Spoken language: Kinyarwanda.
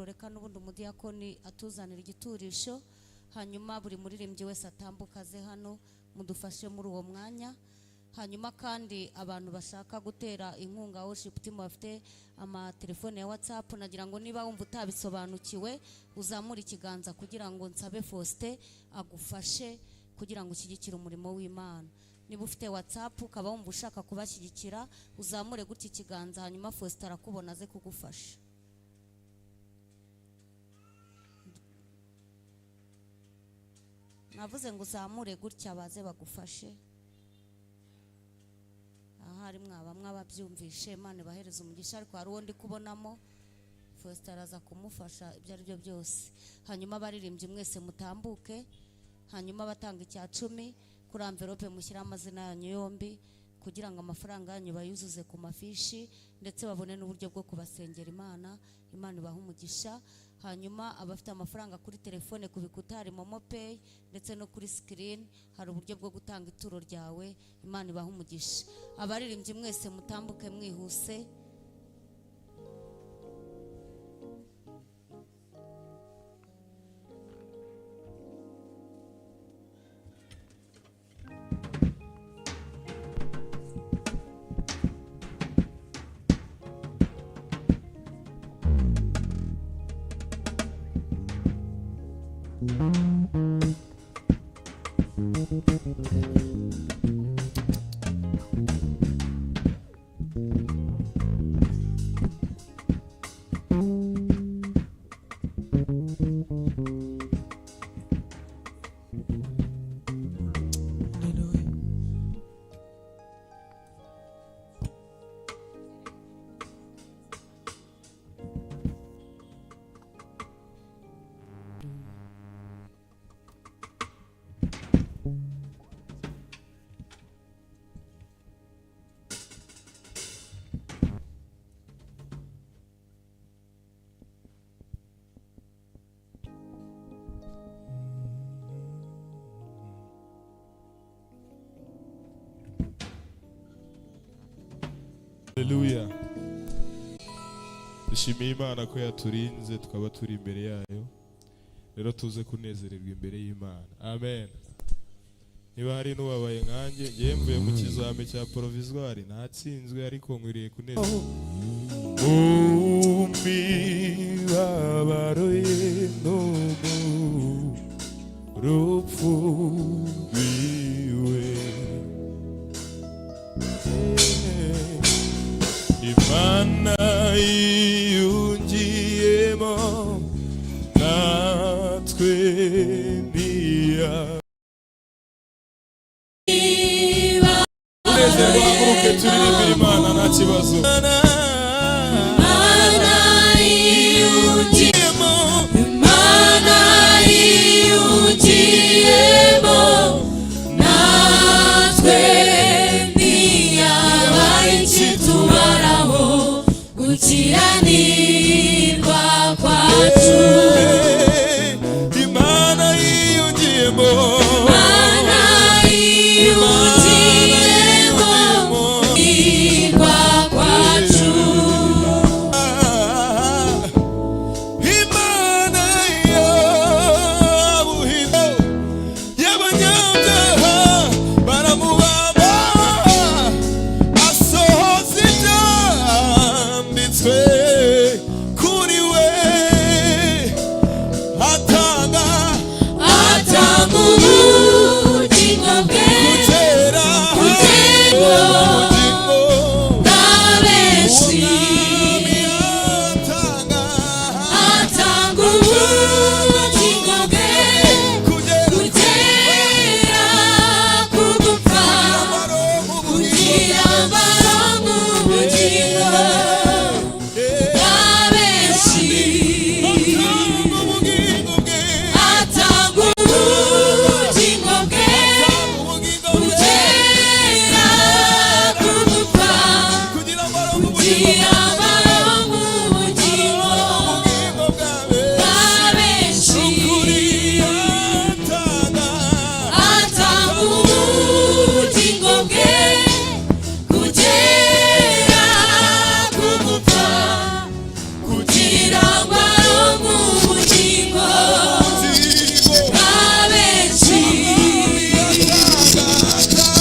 Amaturo, reka n'ubundi umudiyakoni atuzanira igiturisho, hanyuma buri muririmbyi wese atambuka aze hano mudufashe muri uwo mwanya. Hanyuma kandi abantu bashaka gutera inkunga worship team bafite amatelefone ya WhatsApp, nagira ngo niba wumva utabisobanukiwe uzamure ikiganza kugira ngo nsabe Faustin agufashe kugira ngo ushyigikire umurimo w'Imana. Niba ufite WhatsApp ukaba wumva ushaka kubashyigikira, uzamure gutya ikiganza, hanyuma Faustin arakubona aze kugufasha. Navuze ngo uzamure gutya baze bagufashe. Ahari mwaba mwababyumvishe, Imana ibahereza umugisha, ariko hari uwo ndi kubonamo, Faustin araza kumufasha ibyo ari byo byose. Hanyuma abaririmbyi mwese mutambuke, hanyuma abatanga icya cumi kuri envelope mushyire amazina yanyu yombi kugira ngo amafaranga yanyu bayuzuze ku mafishi, ndetse babone n'uburyo bwo kubasengera Imana. Imana ibahe umugisha. Hanyuma abafite amafaranga kuri telefone, ku bikuta hari MoMo Pay, ndetse no kuri screen hari uburyo bwo gutanga ituro ryawe. Imana ibahe umugisha. Abaririmbyi mwese mutambuke mwihuse. Haleluya. Dushimiye Imana ko yaturinze tukaba turi imbere yayo, rero tuze kunezererwa imbere y'Imana. Amen. Niba hari n'ubabaye nkanjye, ngewe mvuye mu kizami cya provisoire natsinzwe, ariko nkwiriye kunezerwa mu mibabaro ye no mu rupfu rwiwe. Imana yiyungiyemo natwe niya unezerwa, haguruke turirimbire Imana nta kibazo. Imana yiyungiyemo, Imana yiyungiyemo natwe ntiyaba ikitubaraho gukiranirwa kwacu.